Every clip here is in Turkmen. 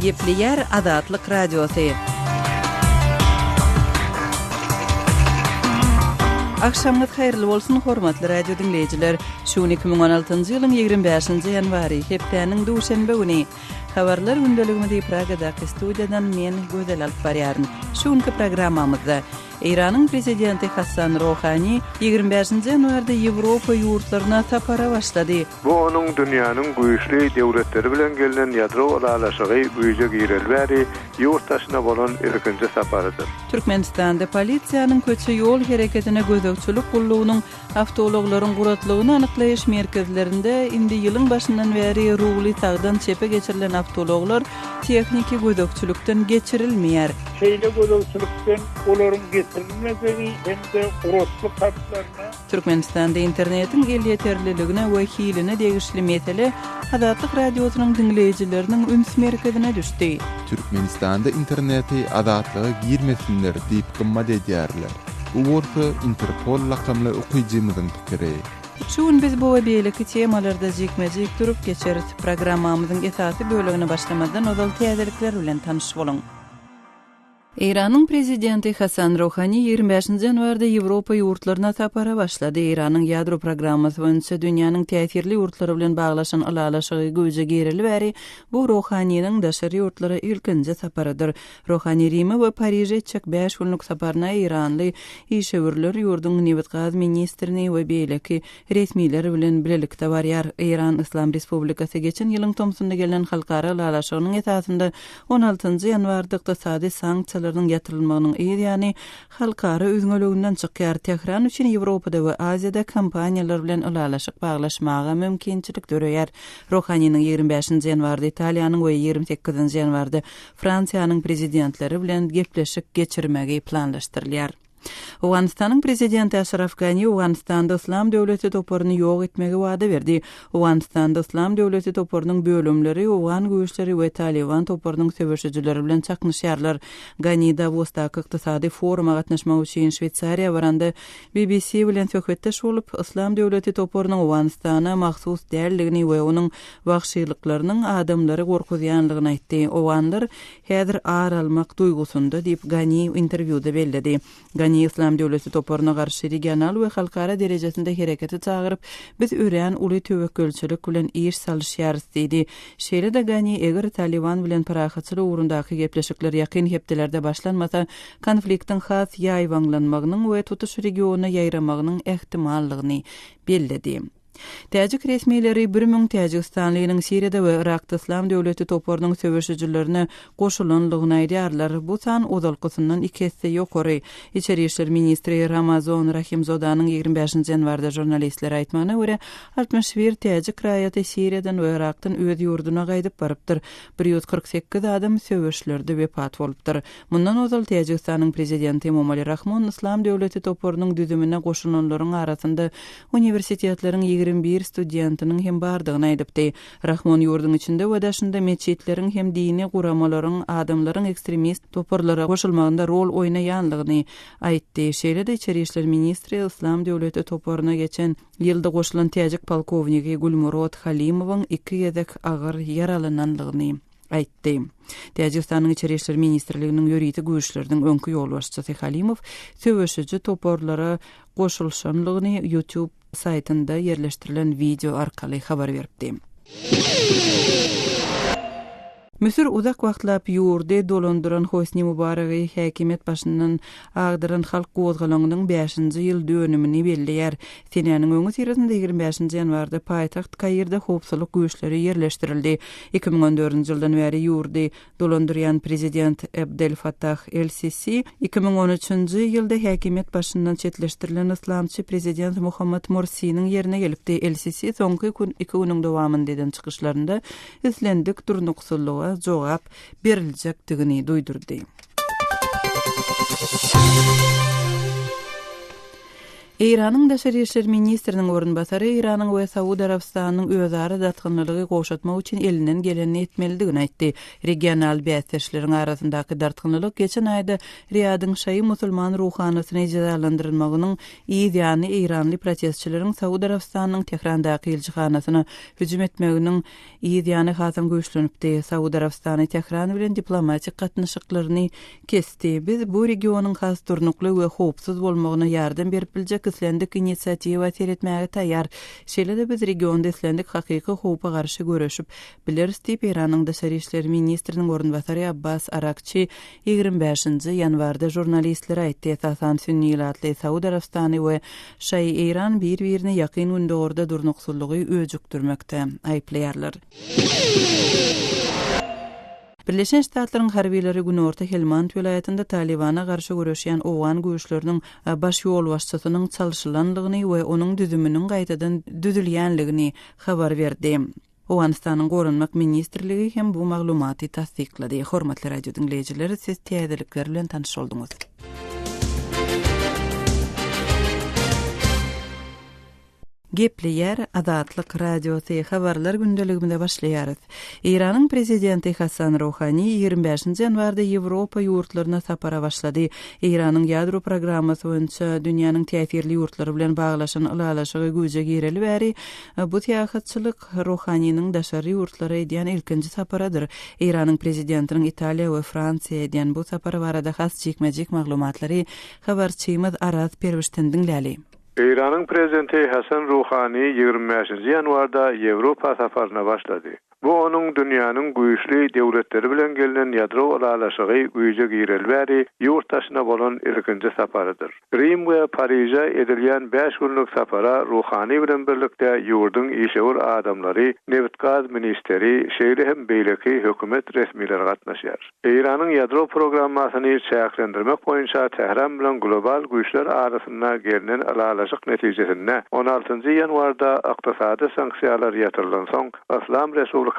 Gepleýär Azatlyk Radiosy. Agşamyňyz haýyrly bolsun, hormatly radio diňleýjiler! Şu gün 2016-njy ýylyň 25-nji ýanwary, hepdäniň duşenbe güni. Habarlar gündeligimizi Pragadaky studiýadan men, Gözel alyp barýaryn. Şu günki programmamyzda Eýranyň prezidenti Hassan Rohani 25-nji ýanwarda Ýewropa ýurtlaryna sapara başlady. Bu onuň dünýäniň güýçli döwletleri bilen gelnen ýadro ylalaşygy güýje gireli bäri ýurt daşyna bolan ilkinji saparydyr. Türkmenistanda polisiýanyň köçe-ýol hereketine gözegçilik gullugynyň awtoulaglaryň guratlygyny anyklaýyş merkezlerinde indi ýylyň başyndan bäri ruly sagdan çepe geçirilen awtoulaglar tehniki gözegçilikden geçirilmeýär. Şeýle gözegçilikden olaryň geçirilmejegi hem-de guratlyk hatlaryna Türkmenistanda internetiň elýeterliligine we hiline degişli mesele Azatlyk Radiosynyň diňleýjileriniň üns merkezine düşdi. Türkmenistanda interneti azatlyga girmesinler diýip gymmat edýärler. Bu bolsa Interpol lakamly okyjymyzyň pikiri. Şu gün biz bu we beýleki temalarda jikme-jik durup geçeris. Programmamyzyň esasy bölegine başlamazdan ozal täzelikler bilen tanyş boluň. Eýranyň prezidenti Hasan Rohani 25-nji ýanwarda Ýewropa ýurtlaryna sapara başlady. Eýranyň ýadro programmasy boýunça dünýäniň täsirli ýurtlary bilen baglaşan ylalaşygy güýje gireli bäri bu Rohaniniň daşary ýurtlara ilkinji saparydyr. Rohani Rime we Pariže etjek bäş günlük saparyna eýranly işewürler, ýurduň nebit-gaz ministrini we beýleki resmiler bilen bilelikde barýar. Eýran Yslam Respublikasy geçen ýylyň tomsunda gelnen halkara ylalaşygynyň esasynda on altynjy ýanwarda ykdysady sanksiýalarynyň ýatyrylmagynyň yz ýany halkara üzňeliginden çykýar. Tähran üçin Ýewropada we Aziýada kompaniýalar bilen ylalaşyk baglaşmaga mümkinçilik döreýär. Rohaniniň 25-nji ýanwarda Italiýanyň we 28-nji ýanwarda Fransiýanyň prezidentleri bilen gepleşik geçirmegi planlaşdyrylýar. Owganystanyň prezidenti Aşraf Gani Owganystanda Yslam döwleti toparyny ýok etmegi wada berdi. Owganystanda Yslam döwleti toparynyň bölümleri owgan güýçleri we Talyban toparynyň söweşijileri bilen çaknyşýarlar. Gani Dawosdaky ykdysady foruma gatnaşmak üçin Şweýsariýa baranda BBC bilen söhbetdeş bolup, Yslam döwleti toparynyň Owganystana mahsus däldigini we onuň wagşylyklarynyň adamlary gorkuzýanlygyny aýtdy. Owganlar Häzir ar almak duýgusynda diýip, Ganiýew interwýuda belledi. Ganiýew Yslam döwleti toparyna garşy regional we halkara derejesinde herekete çagyryp, Biz örän uly töwekgelçilik bilen iş salyşýarys diýdi. Şeýle-de Gani eger Talyban bilen parahatçylyk ugrundaky gepleşikler ýakyn hepdelerde başlanmasa, konfliktiň has ýaýbaňlanmagynyň we tutuş regiona ýaýramagynyň ähtimallygyny belledi. Täjik resmileri 1000 täjigistanlynyň Siriýada we Yrakda Yslam döwleti toparynyň söweşijilerine goşulanlygyny aýdýarlar. Bu san ozalkysyndan iki esse ýokary. Içeri işler ministri Ramazon Rahimzodanyň 25-nji ýanwarda žurnalistlere aýtmagyna görä, 61 täjik raýaty Siriýadan we Yrakdan öz ýurduna gaýdyp barypdyr. 148 adam söweşlerde wepat bolupdyr. Mundan ozal Täjigistanyň prezidenti Emomali Rahmon Yslam döwleti toparynyň düzümine goşulanlaryň arasynda uniwersitetleriň 21 studentiniň hem bardygyny aýdypdy. Rahmon ýurduň içinde we daşynda metjitleriň hem dini guramalaryň adamlaryň ekstremist toparlara goşulmagynda rol oýnaýanlygyny aýtdy. Şeýle-de içeri işler ministri Yslam döwleti toparyna geçen ýylda goşulan täjik polkownigi Gulmurod Halimowyň iki gezek agyr ýaralananlygyny aýtdy. Täjigistanyň Içeri işler ministrliginiň ýörite güýçleriniň öňki ýolbaşçysy Halimow söweşiji toparlara goşulyşanlygyny YouTube saýtynda ýerleşdirilen wideo arkaly habar beripdi. Müsür uzak wagtlap ýurdy dolandyran Hosni Mubaragy häkimiýet başyndan agdaran halk gozgalaňynyň bäşinji ýyl dönümini belleýär. Senäniň öňüsyrasynda 25-nji ýanwarda paýtagt Kairde howpsuzlyk güýçleri ýerleşdirildi. 2014-nji ýyldan bäri ýurdy dolandyrýan prezident Abdel Fattah el-Sisi 2013-nji ýylda häkimiýet başyndan çetleşdirilen yslamçy prezident Muhammad Morsiniň ýerine gelipdi. El-Sisi soňky iki günüň dowamynda eden çykyşlarynda islendik durnuksyzlyga jogap beriljekdigini duýdurdy. Eýranyň daşary işler ministriniň orunbasary Eýranyň we Saud Arabystanynyň özara dartgynlylygy gowşatmak üçin elinden gelenini etmelidigini aýtdy. Regional bäsdeşleriň arasyndaky dartgynlylyk geçen aýda Riýadyň şaýy musulman ruhanysyny jezalandyrylmagynyň yz ýany eýranly protestçileriň Saud Arabystanynyň Tährandaky ilçihanasyna hüjüm etmeginiň yz ýany hasam güýçlenipdi. Saud Arabystany Tähran bilen diplomatik gatnaşyklaryny kesdi. Biz bu regionyň has durnukly we howpsuz bolmagyna ýardam berip biljek islendik inisiatiwa seretmäge taýýar. Şeýle-de biz regionda islendik hakyky howpa garşy göreşip bileris diýip, Eýranyň daşary işler ministriniň orunbasary Abbas Arakçi 25-nji ýanwarda žurnalistlere aýtdy. Esasan sünni ilatly Saud Arabystany we şaýy Eýran bir-birini Ýakyn Gündogarda durnuksyzlygy öjükdirmekde aýyplaýarlar. Birleşen Ştatlaryň harbylary günorta Helmand welaýatynda Talybana garşy göreşýän owgan güýçleriniň baş ýolbaşçysynyň çalşylanlygyny we onuň düzüminiň gaýtadan düzülýänligini habar berdi. Owganystanyň Goranmak ministrligi hem bu maglumaty tassyklady. Hormatly radio diňleýjiler, siz täzelikler bilen tanyş bolduňyz. Gepleýär Azatlyk Radiosy, Habarlar gündeligimize başlaýarys. Eýranyň prezidenti Hassan Rohani 25-nji ýanwarda Ýewropa ýurtlaryna sapara başlady. Eýranyň ýadro programmasy boýunça dünýäniň täsirli ýurtlary bilen baglaşan ylalaşygy güýje gireli bäri bu syýahatçylyk Rohaniniň daşary ýurtlara edýän ilkinji saparydyr. Eýranyň prezidentiniň Italiýa we Fransiýa edýän bu sapary barada has jikme-jik maglumatlary habarçymyz Araz Perwişden diňläli. Eýranyň prezidenti Hasan Ruhani 25-nji ýanwarda Ýewropa saparyna başlady. Bu onuň dünýäniň güýçli döwletleri bilen gelnen ýadro ylalaşygy güýje gireli bäri ýurt daşyna bolan ilkinji saparydyr. Rim we Pariže edilýän bäş günlük sapara Ruhani bilen birlikde ýurduň işewür adamlary, nebit-gaz ministeri, şeýle hem beýleki hökümet resmileri gatnaşýar. Eýranyň ýadro programmasyny çäklendirmek boýunça Tähran bilen global güýçler arasynda gelnen ylalaşyk netijesinde on altynjy ýanwarda ykdysady sanksiýalar ýatyrylansoň, Yslam Respublikasy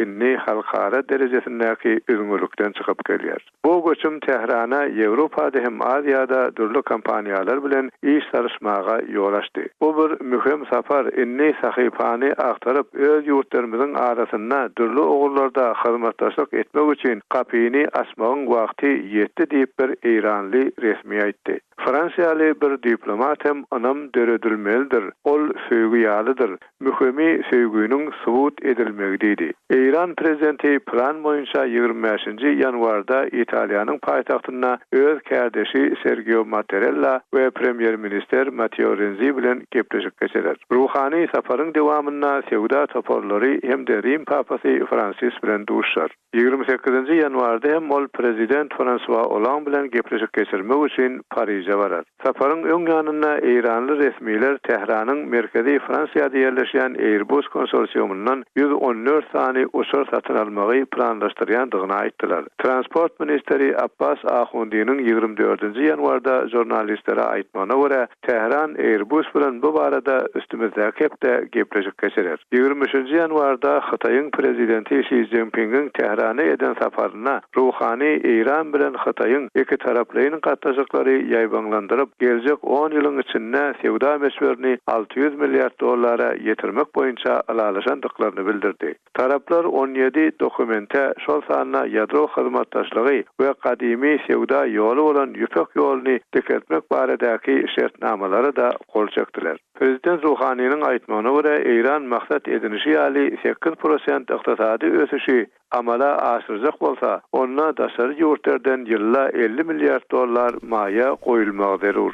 indi halkara derejesindäki üzňelikden çykyp gelýär. Bu göçüm Tährana Ýewropada hem Aziýada dürli kompaniýalar bilen iş salyşmaga ýol açdy. Bu bir möhüm sapar, indi sahypany agtaryp, öz ýurtlarymyzyň arasynda dürli ugurlarda hyzmatdaşlyk etmek üçin gapyny açmagyň wagty ýetdi diýip bir eýranly resmi aýtdy. Fransiýaly bir diplomat hem ynam döredilmelidir, ol söýgi ýalydyr, Möhümi söýgüniň subut edilmegi diýdi. Eýran prezidenti plan boýunça 25-nji ýanwarda Italiýanyň paýtagtynda öz kärdeşi Sergio Matterella we premýer-ministr Matteo Renzi bilen gepleşik geçirer. Ruhani saparyň dowamynda söwda toparlary hem-de Rim papasy Fransis bilen duşuşar. 28-nji ýanwarda hem ol prezident Fransua Oland bilen gepleşik geçirmek üçin Pariže barar. Saparyň öň ýanynda eýranly resmiler Tähranyň merkezi Fransiýada ýerleşýän Airbus konsorsiumyndan 114 sany uçar satyn almagy planlaşdyrýandygyny aýtdylar. Transport ministri Abbas Ahundiniň 24-nji ýanwarda žurnalistlere aýtmagyna görä, Tähran Airbus bilen bu barada üstümizdäki hepde gepleşik geçirer. 23-nji ýanwarda Hytaýyň Prezidenti Şi Szinpingiň Tährana eden saparynda Ruhani Eýran bilen Hytaýyň ikitaraplaýyn gatnaşyklary ýaýbaňlandyryp, geljek on ýylyň içinde söwda möçberini 600 milliard dollara ýetirmek boýunça ylalaşandyklaryny bildirdi. Taraplar 17 dokumente, şol sanda ýadro hyzmatdaşlygy we gadymy söwda ýoly bolan Ýüpek ýoluny dikeltmek baradaky şertnamalara-da gol çekdiler. Prezident Ruhaniniň aýtmagyna görä, Eýran maksat edinişi ýaly 8% ykdysady ösüşi amala aşyrjak bolsa, onda daşary ýurtlardan ýylda 50 milliard dollar maýa goýulmagy zerur.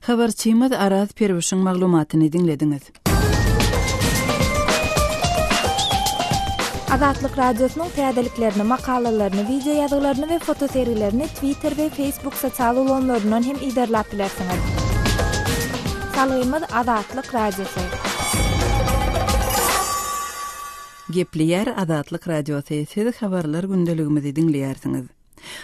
Habarçymyz Araz Perwişiň maglumatyny diňlediňiz. Azatlyk Radiosynyň täzeliklerini, makalalaryny, wideo ýazgylaryny we fotosergilerini Twitter we Facebook sosial ulgamlaryndan hem yzarlap bilersiňiz. Salgymyz Azatlyk Radiosy. Gepleýär Azatlyk Radiosy, siz habarlar gündeligimizi diňleýärsiňiz.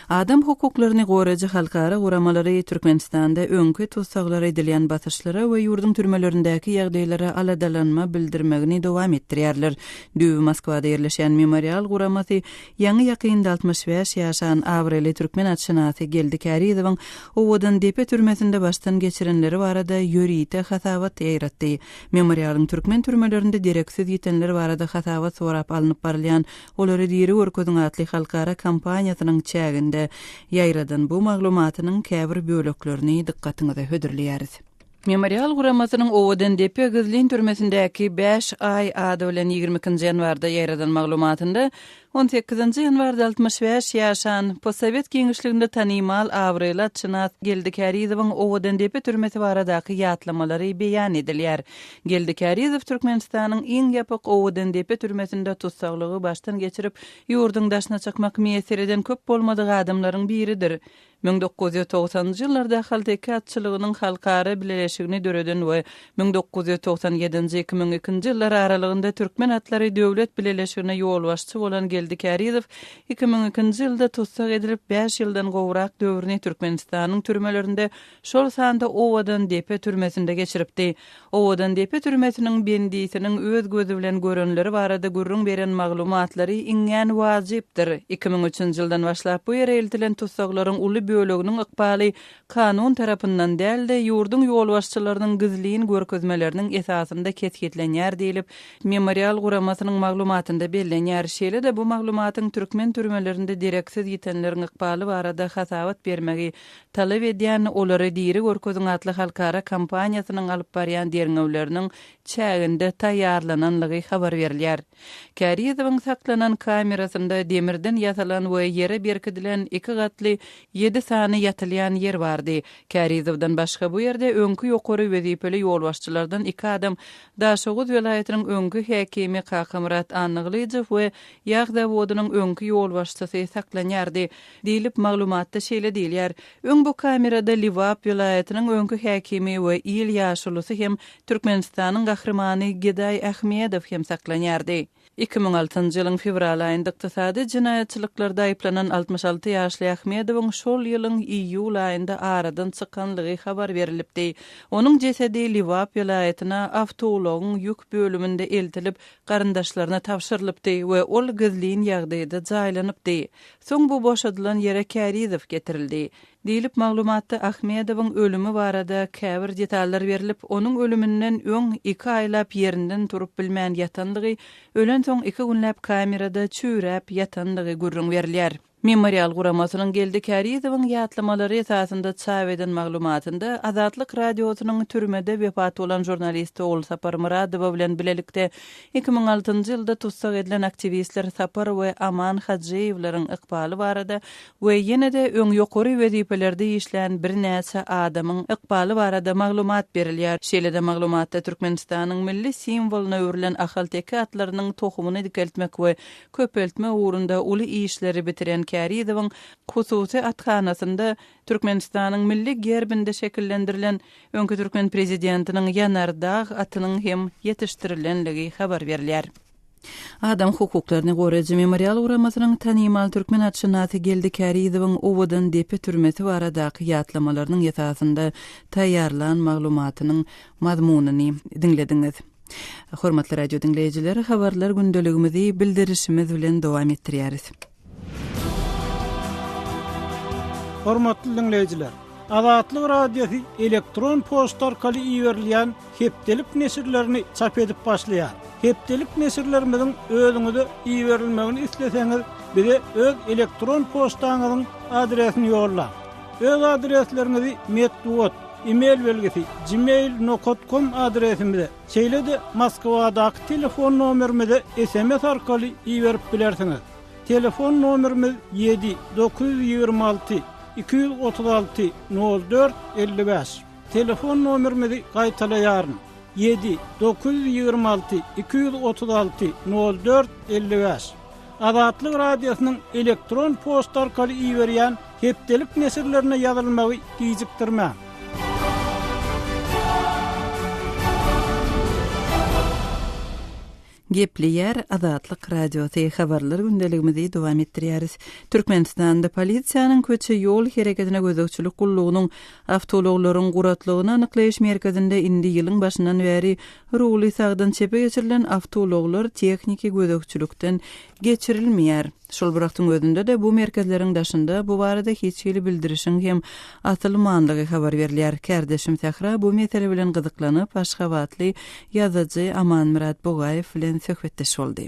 Adam hukuklaryny goraýjy halkara guramalary Türkmenistanda öňki tussaglara edilýän basyşlara we ýurduň türmelerindäki ýagdaýlara aladalanma bildirmegini dowam etdirýärler. Düýbi Moskwada ýerleşýän Memorial guramasy ýaňy-ýakynda 65 ýaşan abraýly türkmen atşynasy Geldi Kärizowyň Owadandepe türmesinde başdan geçirenleri barada ýörite hasabat ýaýratdy. Memorialyň türkmen türmelerinde dereksiz ýitenler barada hasabat sorap alnyp barylýan Olary diri görkeziň atly halkara kampaniýasynyň çäginde ýaýradan bu maglumatynyň käbir böleklerini dykgatyňyza hödürleýäris. Memorial guramasynyň Owadandepe gizlin türmesindäki bäş aý ady bilen 22-nji ýanwarda ýaýradan maglumatynda, on sekizinji ýanwarda 65 ýaşan, postsowet giňişliginde tanymal abraýly atşynas Geldi Kärizowyň Owadandepe türmesi baradaky ýatlamalary beýan edilýär. Geldi Kärizow Türkmenistanyň iň ýapyk Owadandepe türmesinde tussaglygy başdan geçirip, ýurduň daşyna çykmak miýesser eden köp bolmadyk adamlaryň biridir. 1990-njy ýyllarda ahalteke atçylygynyň halkara bileleşigini döreden we 1997-nji, 2002-nji ýyllar aralygynda Türkmen atlary döwlet bileleşigine ýolbaşçy bolan Geldi Kärizow 2002-nji ýylda tussag edilip, bäş ýyldan gowrak döwrüni Türkmenistanyň türmelerinde şol sanda Owadandepe türmesinde geçiripdi. Owadandepe türmesiniň bendisiniň öz gözi bilen görenleri barada gürrüň beren maglumatlary iňňän wajypdyr. 2003-nji ýyldan başlap bu ýere eltilen tussaglaryň uly böleginiň ykbaly kanun tarapyndan däl-de, ýurduň ýolbaşçylarynyň gizlin görkezmeleriniň esasynda kesgitlenýär diýlip, Memorial guramasynyň maglumatynda bellenýär. Şeýle-de bu maglumatyň türkmen türmelerinde dereksiz ýitenleriň ykbaly barada hasabat bermegi talap edýän Olary diri görkeziň atly halkara kampaniýasynyň alyp barýan derňewleriniň çäginde taýýarlananlygy habar berilýär. Kärizowyň saklanan kamerasynda demirden ýasalan we ýere berkidilen iki gatly ýedi sany ýatylýan ýer bardy. Kärizowdan başga bu ýerde öňki ýokary wezipeli ýolbaşçylardan iki adam, Daşoguz welaýatynyň öňki häkimi Kakamyrat Annagylyjow we ýag zawodynyň öňki ýolbaşçysy saklanýardy. Diýlip, maglumatda şeýle diýilýär, Öň bu kamerada Lebap welaýatynyň öňki häkimi we il ýaşulusy hem Türkmenistanyň Gahrymany Gedaý Ahmedow hem saklanýardy. 2006-njy ýylyň fewral aýynda ykdysady jenaýatçylyklarda aýyplanan 66 ýaşly Ahmedowyň şol ýylyň iýul aýynda aradan çykanlygy habar berilipdi. Onuň jesedi Lebap welaýatyna awtoulagyň ýük bölüminde eltilip, garyndaşlaryna tabşyrylypdy we ol gizlin ýagdaýda jaýlanypdy. Soň bu boşadylan ýere Kärizow getirildi. Diýlip, maglumatda Ahmedowyň ölümi barada käbir detallar berlip, onuň ölüminden öň iki aýlap ýerinden turup bilmän ýatandygy, ölensoň iki günläp kamerada çüýräp ýatandygy gürrüň berilýär. Memorial guramasynyň Geldi Kärizowyň ýatlamalary esasynda çap eden maglumatynda Azatlyk Radiosynyň türmede wepat bolan žurnalist Ogulsapar Myradowa bilen bilelikde 2006-njy ýylda tussag edilen aktiwistler Sapar we Aman Hajyýewleriň ykbaly barada we ýene-de öň ýokary wezipelerde işlän birnäçe adamyň ykbaly barada maglumat berilýär. Şeýle-de maglumatda Türkmenistanyň milli simwolyna öwrülen ahalteke atlarynyň tohumyny dikeltmek we köpeltmek ugrunda uly işleri bitiren Kärizowyň hususy athanasynda Türkmenistanyň milli gerbinde şekillendirilen öňki türkmen prezidentiniň Ýanardag atynyň hem ýetişdirilenligi habar berilýär. Adam hukuklaryny goraýjy Memorial guramasynyň tanymal türkmen atşynasy Geldi Kärizowyň Owadan depe türmesi baradaky ýatlamalarynyň esasynda taýýarlan maglumatynyň mazmunyny diňlediňiz. Hormatly radio diňleýjiler, habarlar gündeligimizi bildirişimiz bilen dowam etdirýäris. Hormatly diňleýjiler, Azatlyk Radiosy elektron poçta arkaly iberilýän hepdelik neşirlerini çap edip başlaýar. Hepdelik neşirlerimiziň özüňize iberilmegini isleseňiz, bize öz elektron poçtaňyzyň adresini ýollaň. Öz adresleriňizi metbugat, e-mail belgisi, gmail nokat kom adresimize, şeýle-de Moskwadaky telefon nomerimize sms arkaly iberip bilersiňiz. Telefon nomerimiz ýedi, 926 236 04 55. Telefon nomerimizi gaýtalaýaryn, ýedi, 926 236 04 55. Azatlyk Radiosynyň elektron poçta arkaly iberýän hepdelik neşirlerine ýazylmagy gijikdirmäň. Gepleýär Azatlyk Radiosy, Habarlar gündeligimizi dowam etdirýäris. Türkmenistanda polisiýanyň köçe-ýol hereketine gözegçilik gullugynyň awtoulaglaryň guratlygyny anyklaýyş merkezinde indi ýylyň başyndan bäri ruly sagdan çepe geçirilen awtoulaglar tehniki gözegçilikden geçirilmeýär. Şol bir wagtyň özünde-de bu merkezleriň daşynda bu barada hiç hili bildirişiň hem atylmandygy habar berilýär. Kärdeşim Sähra bu mesele bilen gyzyklanyp, aşgabatly ýazyjy Amanmyrat Bugaýew bilen söhbetdeş boldy.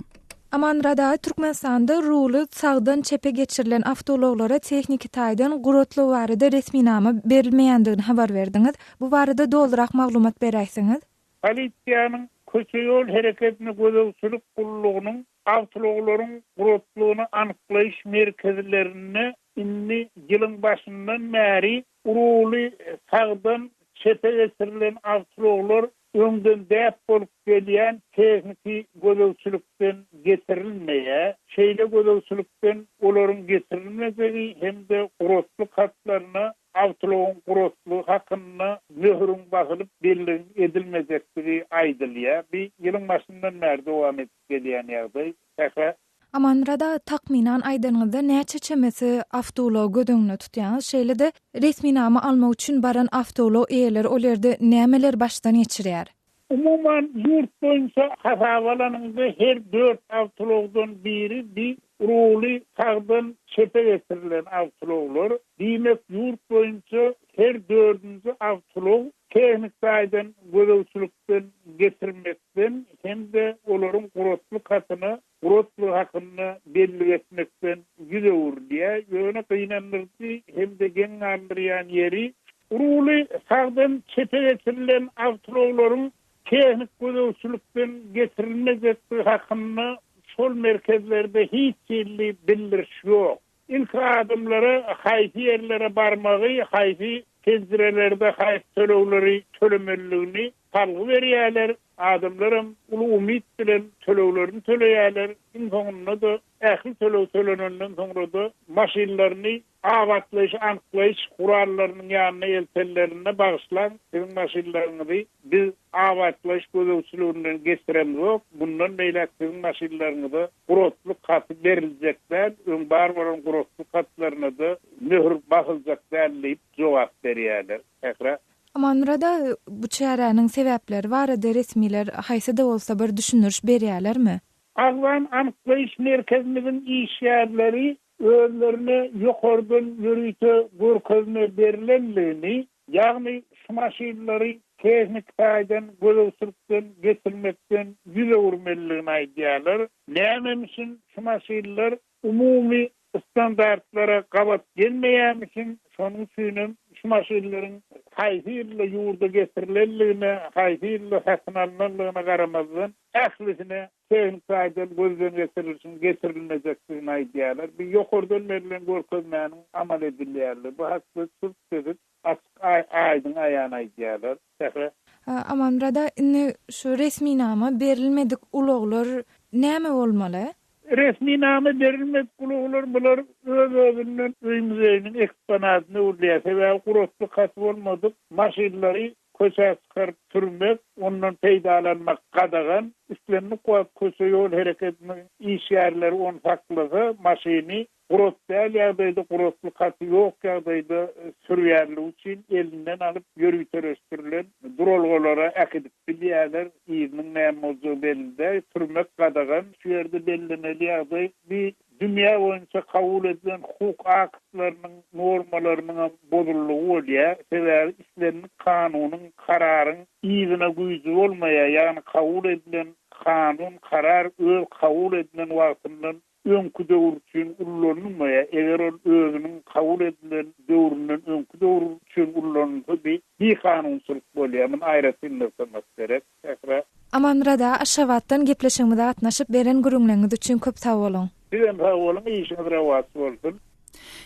Amanmyrat aga, Türkmenistanda ruly sagdan çepe geçirilen awtoulaglara tehniki taýdan guratlygy barada resminama berilmeýändigini habar berdiňiz. Bu barada dolurak maglumat beräýseňiz? Polisiýanyň köçe-ýol hereketine gözegçilik gullugynyň awtoulaglaryň guratlygyny anyklaýyş merkezlerinde indi ýylyň başyndan bäri ruly sagdan çepe geçirilen awtoulaglar öňden däp bolup gelýän tehniki gözegçilikden geçirilmeýär. Şeýle gözegçilikden olaryň geçirilmejegi hem-de guratlyk hatlaryna awtoulagyň guratlygy hakynda möhüriň basylyp belligiň edilmejekdigi aýdylýar. Bu ýylyň başyndan bäri dowam edip gelýän ýagdaý. Sähra. Amanmyrat aga, takmynan aýdanyňyzda näçe çemesi awtoulagy göz öňünde tutýaňyz? Şeýle-de, resminama almak üçin baran awtoulag eýeleri ol ýerde nämeleri başdan geçirýär? Umuman, ýurt boýunça hasaba alanyňda her dört awtoulagdan biri bi ruly sagdan çepe geçirilen awtoulaglar. Diýmek, ýurt boýunça her dördünji awtoulag tehnik taýdan gözegçilikden geçirmekden hem-de olaryň guratlyk hatyna guratlygy hakynda bellik etmekden ýüz öwrülýär. Ýöne gynandyryjy hem-de geň galdyrýan ýeri, ruly sagdan çepe geçirilen awtoulaglaryň tehnik gözegçilikden geçirilmejekdigi hakynda şol merkezlerde hiç hili bildiriş ýok. Ilki adamlara haýsy ýerlere barmagy, haýsy penjirelerde haýsy tölegleri tölemelidigini salgy berýärler. Adamlaram uly umyt bilen töleglerini töleýärler. Iň soňunda-da ähli töleg tölenenden soňra-da maşynlaryny abatlaýyş-anyklaýyş gurallarynyň ýanyna eltenlerinde bagyşlaň, siziň maşynlaryňyzy biz abatlaýyş gözegçiliginden geçiremzok, mundan beýläk siziň maşynlaryňyza guratlyk haty beriljek däl, öň bar bolan guratlyk hatlaryna-da möhür basyljak däl diýip jogap berýärler. Sähra. Amanmyrat aga, bu çäräniň sebäpleri barada resmiler haýsy-da bolsa bir düşündiriş berýärlermi? Agzan anyklaýyş merkezimiziň işgärleri özlerine ýokardan ýörite görkezme berlendigini, ýagny şu maşynlary tehniki taýdan gözegçilikden geçirmekden ýüz öwürmelidigini aýdýarlar. Nämemişin şu maşynlar umumy standartlara gabat gelmeýärmişin, şonuň üçinem şu maşynlaryň haýsy ýylda ýurda getirilendigine, haýsy ýylda satyn alnandygyna garamazdan, ählisine tehniki taýdan gözden geçirilişiň geçirilmejekdigini aýdýarlar. Bu ýokardan berlen görkezmäniň amal edilýärligi. Bu hakda çürt-kesik, açyk aýdyň aýan aýdýarlar. Sähra. Amanmyrat aga, indi şu resminama berilmedik ulaglar näme bolmaly? Resminama berilmedik ulaglar bular öz-özünden öý muzeýiniň eksponatyna öwrülýär. Sebäbi guratlyk haty bolmadyk maşynlary köçä çykaryp sürmek, ondan peýdalanmak gadagan. Islendik wagt köçe-ýol hereketiniň işgärleri ony saklasa, maşyny gurat däl ýagdaýda, guratlyk haty ýok ýagdaýda sürýänligi üçin elinden alyp, ýöriteleşdirilen duralgalara äkidip bilýärler. Yzynyň näme boljagy belli däl. Sürmek gadagan. Şu ýerde bellemeli ýagdaý, bi dünýä boýunça kabul edilen hukuk aktlarynyň normalarynyňam bozuldygy bolýar. Sebäbi islendik kanunyň, kararyň yzyna güýji bolmaýar. Ýagny kabul edilen kanun, karar öz kabul edilen wagtyndan öňki döwür üçin ullanylmaýar. Eger ol özüniň kabul edilen döwründen öňki döwür üçin ullanylsa bi bikanunçylyk bolýar. Muny aýratyn nygtamak gerek. Sähra. Amanmyrat aga Aşgabatdan gepleşigimize gatnaşyp beren gürrüňleriňiz üçin köp sag boluň. Sizem sag boluň işiňiz rowaç bolsun.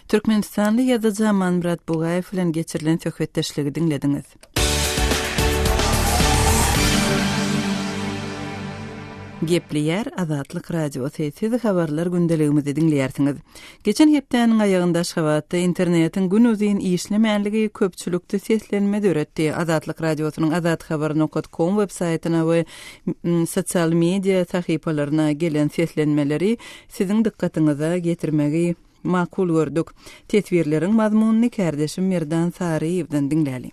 Türkmenistanly ýazyjy Amanmyrat Bugaýew bilen geçirilen söhbetdeşligi diňlediňiz. Gepleýär Azatlyk Radiosy, siz habarlar gündeligimizi diňleýärsiňiz. Geçen hepdäniň aýagynda Aşgabatda internetiň günuzyn işlemänligi köpçülikde seslenme döretdi. Azatlyk Radiosynyň azathabar nokat kom web saýtyna we sosial media sahypalaryna gelen seslenmeleri siziň dykgatyňyza getirmegi makul gördük. Teswirleriň mazmunyny kärdeşim Merdan Saryýewden diňläliň.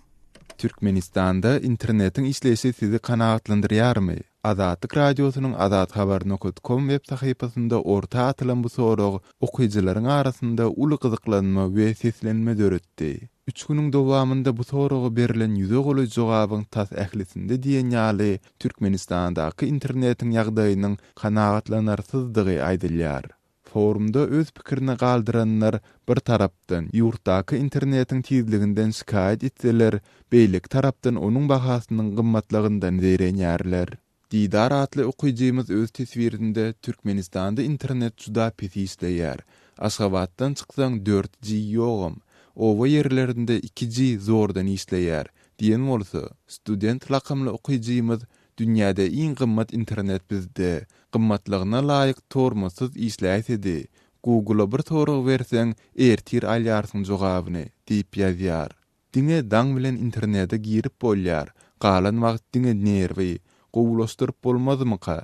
Türkmenistanda internetiň işleýşi sizi kanagatlandyrýarmy? Azatlyk Radiosynyň azathabar nokat kom web sahypasynda orta atylan bu sorag okyjylaryň arasynda uly gyzyklanma we seslenme döretdi. Üç günüň dowamynda bu soraga berlen ýüze golaý jogabyň tas ählisinde diýen ýaly Türkmenistandaky internetiň ýagdaýynyň kanagatlanarsyzdygy aýdylýar. Forumda öz pikirini galdyranlar, bir tarapdan, ýurtdaky internetiň tizliginden şikaýat etseler, beýleki tarapdan onuň bahasynyň gymmatlygyndan zeýrenýärler. Didar atly okyjymyz öz teswirinde Türkmenistanda internet juda pes işleýär. Aşgabatdan çyksaň dört G ýogam. Oba ýerlerinde iki G zordan işleýär diýen bolsa, Student lakamly okyjymyz Dünýäde iň gymmat internet bizde. Gymmatlygyna laýyk tormozsyz işläýsedi. Google-a bir sorag berseň, ertir alýarsyň jogabyny, diýip ýazýar. Diňe daň bilen internete girip bolýar, galan wagt diňe nerwi. Gowulaşdyryp bolmazmyka?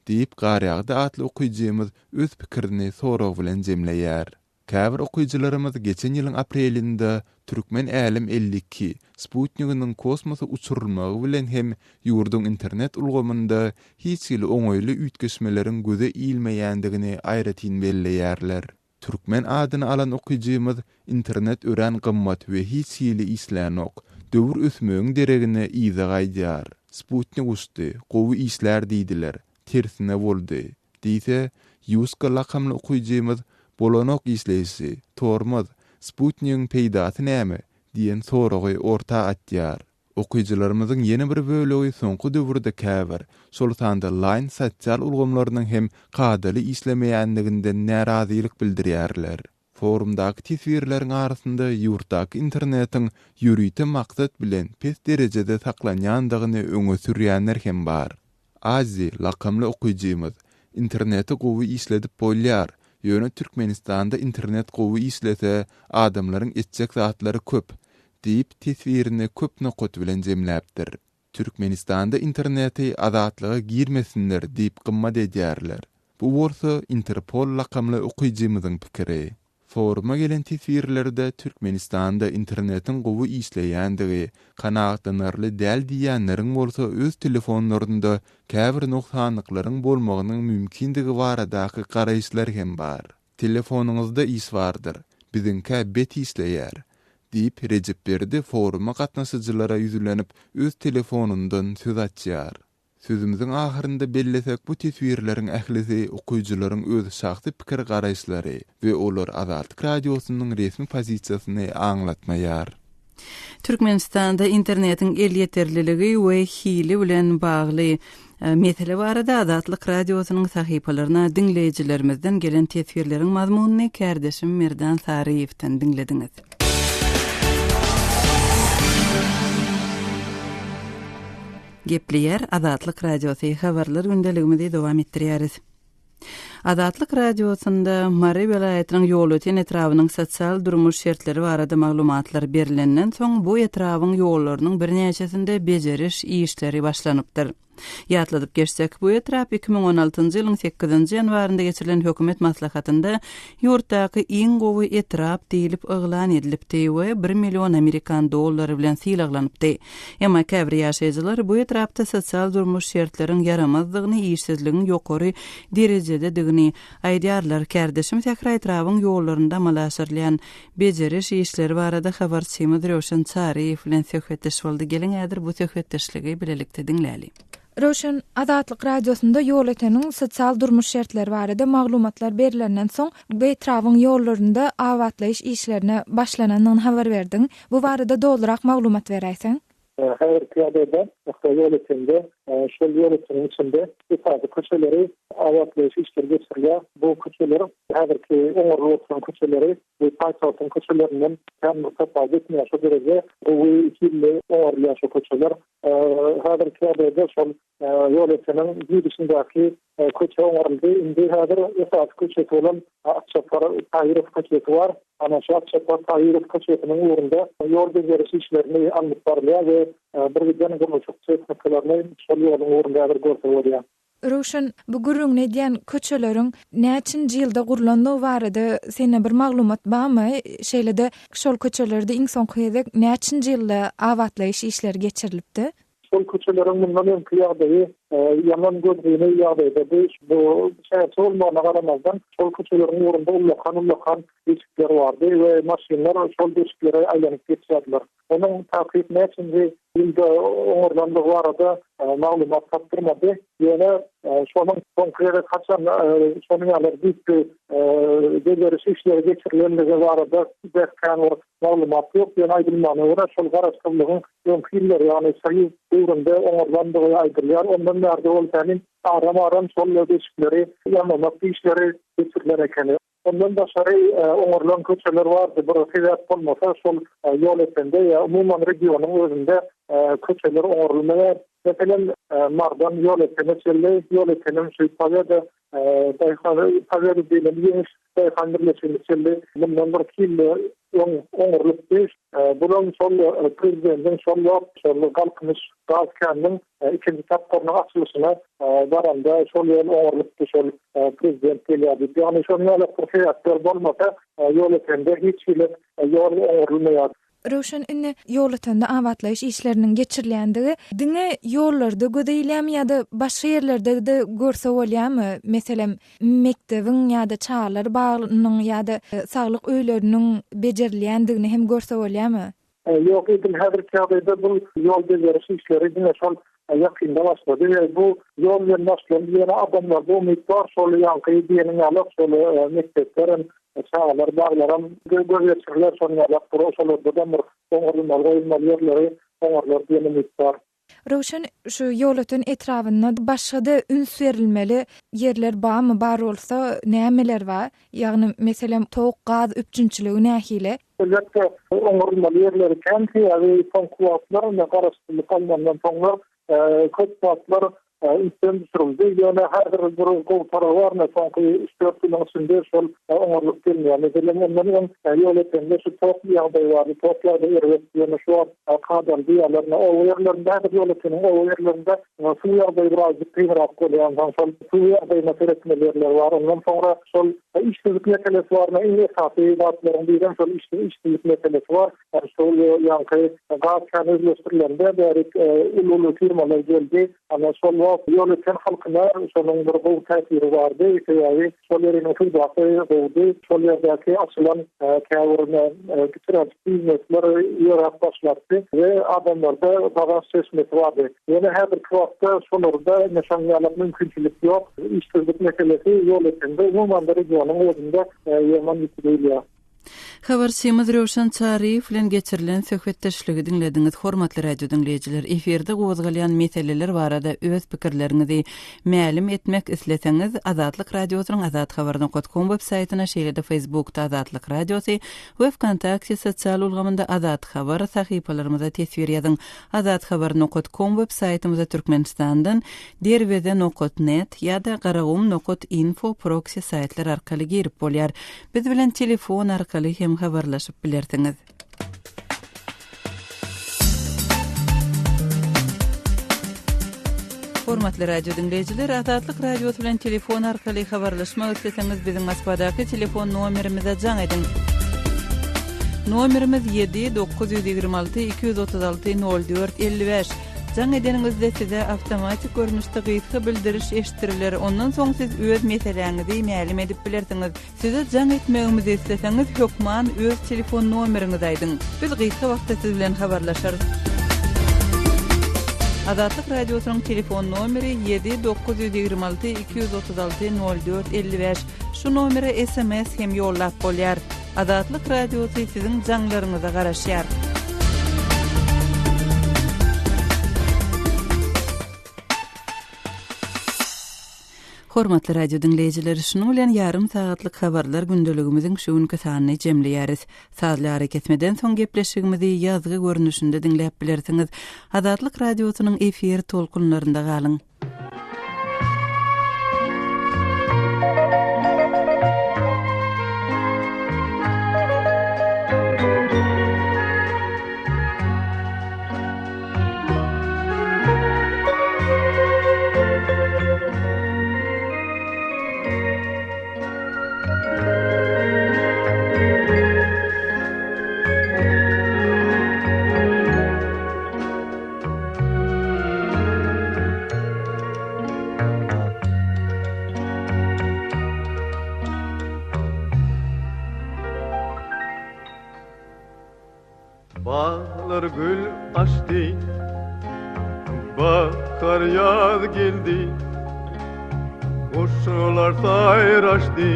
diýip, Garýagdy atly okyjymyz öz pikirini sorag bilen jemleýär. Käbir okyjylarymyz geçen ýylyň aprelinde Türkmen Älem 52 sputniginiň kosmosa uçurylmagy bilen hem ýurduň internet ulgamynda hiç hili oňaýly üýtgeşmeleriň göze ilmeýändigini aýratyn belleýärler. Türkmen adyny alan okyjymyz Internet örän gymmat we hiç hili işlänok. Döwür ösmegiň deregine yza gaýdýar. Sputnik uçdy, gowy işlär diýdiler. Tersine boldy. Diýse, Ýuska lakamly okyjymyz, Bolanok işleýşi, tormoz, sputnigiň peýdasy näme? diýen soragy orta atýar. Okyjylarymyzyň ýene bir bölegi soňky döwürde käbir, şol sanda Line sosial ulgamlarynyň hem kadaly işlemeýänliginden närazylyk bildirýärler. Forumdaky teswirleriň arasynda ýurtdaky internetiň ýörite maksat bilen pes derejede saklanýandygyny öňe sürýänler hem bar. Azi lakamly okyjymyz, Interneti gowy işledip bolýar, ýöne Türkmenistanda internet gowy işlese, adamlaryň etjek zatlary köp diýip, teswirini köp nokat bilen jemläpdir. Türkmenistanda interneti azatlyga girmesinler diýip gymmat edýärler. Bu bolsa Interpol lakamly okyjymyzyň pikiri. Foruma gelen teswirlerde Türkmenistanda internetiň gowy işleýändigi, kanagatlanarly däl diýýänleriň bolsa öz telefonlarynda käbir nogsanlyklaryň bolmagynyň mümkindigi baradaky garaýyşlar hem bar. Telefonyňyzda iş bardyr, biziňkä bet işleýär, diýip, Rejepberdi foruma gatnaşyjylara ýüzlenip, öz telefonyndan söz açýar. Sözümiziň ahyrynda bellesek, bu teswirleriň ählisi okyjylaryň öz şahsy pikir-garaýyşlary we olar Azatlyk Radiosynyň resmi pozisiýasyny aňlatmaýar. Türkmenistanda internetiň elýeterliligi we hili bilen bagly mesele barada Azatlyk Radiosynyň sahypalaryna diňleýjilerimizden gelen teswirleriň mazmunyny kärdeşim Merdan Saryýewden diňlediňiz. Gepleýär Azatlyk Radiosy, habarlar gündeligimizi dowam etdirýäris. Azatlyk Radiosynda Mary welaýatynyň Ýolöten etrabynyň sosial-durmuş şertleri barada maglumatlar berlenden soň, bu etrabyň ýollarynyň birnäçesinde bejeriş işleri başlanypdyr. Ýatladyp geçsek, bu etrap 2016-njy ýylyň sekizinji ýanwarynda geçirilen hökümet maslahatynda ýurtdaky iň gowy etrap diýlip yglan edilipdi we bir million amerikan dollary bilen sylaglanypdy. Emma käbir ýaşaýjylar bu etrapda sosial-durmuş şertleriň ýaramazdygyny, işsizligiň ýokary derejededigini aýdýarlar. Kärdeşim Sähra etrabyň ýollarynda amala aşyrylýan bejeriş işleri barada habarçymyz Röwşen Çaryýew bilen söhbetdeş boldy. Geliň häzir bu söhbetdeşligi bilelikde diňläliň. Röwşen, Azatlyk Radiosynda Ýolöteniň sosial-durmuş şertleri barada maglumatlar berlenden soň, bu etrabyň ýollarynda abatlaýyş işlerine başlanandygyny habar berdiň. Bu barada dolurak maglumat beräýseň? Häzirki ýagdaýda Ýolötende. Şol Ýolöteniň içinde esasy köçeleri abatlaýyş işleri geçirilýär. Bu köçeler häzirki oňarylyp oturan köçeleri we paýtagtyň köçelerinden kän bir tapawut etmeýär. Şo dereje gowy hilli oňarylýar şo köçeler. Häzirki ýagdaýda şol Ýolöteniň girişindäki köçe oňaryldy. Indi häzir esasy köçesi bolan Akçapar Taýyrow köçesi bar. Ana şu Akçapar Taýyrow köçesiniň ugrunda ýol bejeriş işlerini alnyp barylýar we birgiden gurluşyk tehnikalaryny şol ýoluň ugrunda häzir görse bolýar. Röwşen, bu gürrüňini edýän köçeleriň näçinji ýylda gurlandygy barada sende bir maglumat barmy? Şeýle-de şol köçelerde iň soňky gezek näçinji ýylda abatlaýyş işleri geçirilipdi? Şol köçeleriň mundan öňki ýagdaýy ýaman gözgyny ýagdaýdady. Bu şäherçe bolmagyna garamazdan, şol köçeleriň ugrunda ullakan-ullakan deşikler bardy we maşynlar şol deşiklere aýlanyp geçýärdiler. Onuň takyk näçinji ýylda oňarylandygy barada maglumat tapdyrmady. Ýöne şonuň soňky gezek haçan şonuň ýaly düýpli bejeriş işleri geçirilendigi barada kän bir maglumat ýok. Ýöne aýdylmagyna görä, şol garaşsyzlygyň öňki ýyllary, ýagny soýuz döwründe oňarylandygy aýdylýar. Ondan bärde bolsa heniz aram-aram şol deşikleri ýamamak işleri geçirilen ekeni. Ondan daşary oňarylan köçeler bardy. Bir sebäp bolmasa, şol Ýolötende ýa umuman regionyň özünde köçeler oňarylmaýar. Meselem, Mardan Ýolötene çenli, Ýolöteniň şu Pobeda daýhan Pobeda diýlen Ýeňiş daýhan birleşigine çenli mundan bir iki ýyl öň oňarylypdy. Bulam şol prezidentiň şol wagt şol Galkynyş gaz käniniň ikinji tapgyrynyň açylyşyna baranda şol ýol oňarylypdy şol prezident gelýär diýip. Ýagny şonuň ýaly bir sebäpler bolmasa Ýolötende hiç hili ýol oňarylmaýar. Röwşen indi Ýolötende abatlaýyş işleriniň geçirilýändigi diňe ýollarda göze ilýärmi ýa-da başga ýerlerde-de görse bolýarmy? Meselem, mekdebiň ýa-da çagalar bagynyň ýa-da saglyk öýleriniň bejerilýändigini hem görse bolýarmy? Ýok, edil häzirki ýagdaýda bu ýol bejeriş işleri diňe şol ýakynda başlady we bu ýol bilen başlandy, ýöne adamlarda umyt bar, şol ýaňky diýeniň ýalak şol mekdepler hem çagalar baglaram göz geçiriler şonuň ýalak bir şolarda-da bir oňarylmaly goýulmaly ýerleri oňarylar diýen umyt bar. Röwşen, şu Ýolöten etrabynda başga-da üns berilmeli ýerler barmy, bar bolsa nämeler bar? Ýagny, meselem, tok, gaz üpjünçiligi nähili? Elbetde, oňarylmaly ýerleri kän, sebäbi soňky wagtlar, ine, garaşsyzlyk alnandan soňlar köp zatlar ünsden düşürildi. Ýöne häzir bir gowy tarapy bar, ine, soňky üç-dört ýylyň içinde şol oňarylyp gelinýär. Meselem, ondan öň Ýolötende şu tok ýagdaýy bardy, tok ýagdaýy erbet, ýöne şu wagt kadaly diýýärler. Ine, oba ýerlerinde, häzir Ýolöteniň oba ýerlerinde suw ýagdaýy birazjyk kynrak bolýar. Onsoň şol suw ýagdaýyna seretmeli ýerler bar. Ondan soňra şol işsizlik meselesi bar. Ine, iň esasy zatlaryň birem şol işsizlik meselesi bar. Şol ýaňky gaz käni özleşdirilende bärik uly-uly firmalar geldi. Ana, şol wagt Ýolöten halkyna şonuň bir gowy täsiri bardy. Sebäbi şol ýeriniň söwdasy gowudy. Şol ýerdäki açylan käbir kiçiräjik biznesler ýöräp başlapdy we adamlarda gazanç çeşmesi bardy. Ýöne häzirki wagtda şolarda ine şonuň ýaly mümkinçilik ýok. Işsizlik meselesi Ýolötende, umuman-da regionyň özünde ýaman ýiti duýulýar. Habarçymyz Röwşen Çaryýew bilen geçirilen söhbetdeşligi diňlediňiz. Hormatly radio diňleýjiler, efirde gozgalýan meseleler barada öz pikirleriňizi mälim etmek isleseňiz, Azatlyk Radiosynyň azathabar nokat kom web saýtyna, şeýle-de Facebookda Azatlyk Radiosy we Wkontakte sosial ulgamynda Azat Habar sahypalarymyza teswir ýazyň. Azathabar nokat kom web saýtymyza Türkmenistandan Derweze nokat net ýa-da Garagum nokat info proksi saýtlar arkaly girip bolýar. Biz bilen telefon arkaly hem habarlaşyp bilersiňiz. Hormatly radio diňleýjiler, Azatlyk Radiosy bilen telefon arkaly habarlaşmak isleseňiz, biziň Moskwadaky telefon nomerimize jaň ediň. Nomerimiz 7 926 236 04 55. Jaň edeniňizde size awtomatik görnüşde gysga bildiriş eşitdiriler, ondan soň siz öz meseläňizi mälim edip bilersiňiz. Size jaň etmegimizi isleseňiz, hökman öz telefon nomeriňizi aýdyň. Biz gysga wagtda siz bilen habarlaşarys. Azatlyk Radiosynyň telefon nomeri ýedi 926 236 04 55. Şu nomere sms hem ýollap bolýar. Azatlyk Radiosy siziň jaňlaryňyza garaşýar. Hormatly radio diňleýjiler, şunuň bilen ýarym sagatlyk habarlar gündeligimiziň şu günki sanyny jemleýäris. Sazly arakesmeden soň gepleşigimizi ýazgy görnüşinde diňläp bilersiňiz. Azatlyk Radiosynyň efir tolkunlarynda galyň. Baglar gül açdy, Bahar ýaz geldi, Guşlar saýraşdy,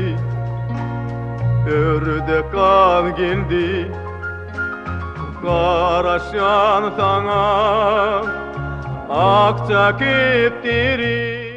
Ördek gaz geldi. Garaşýan saňa, Akja kepderi.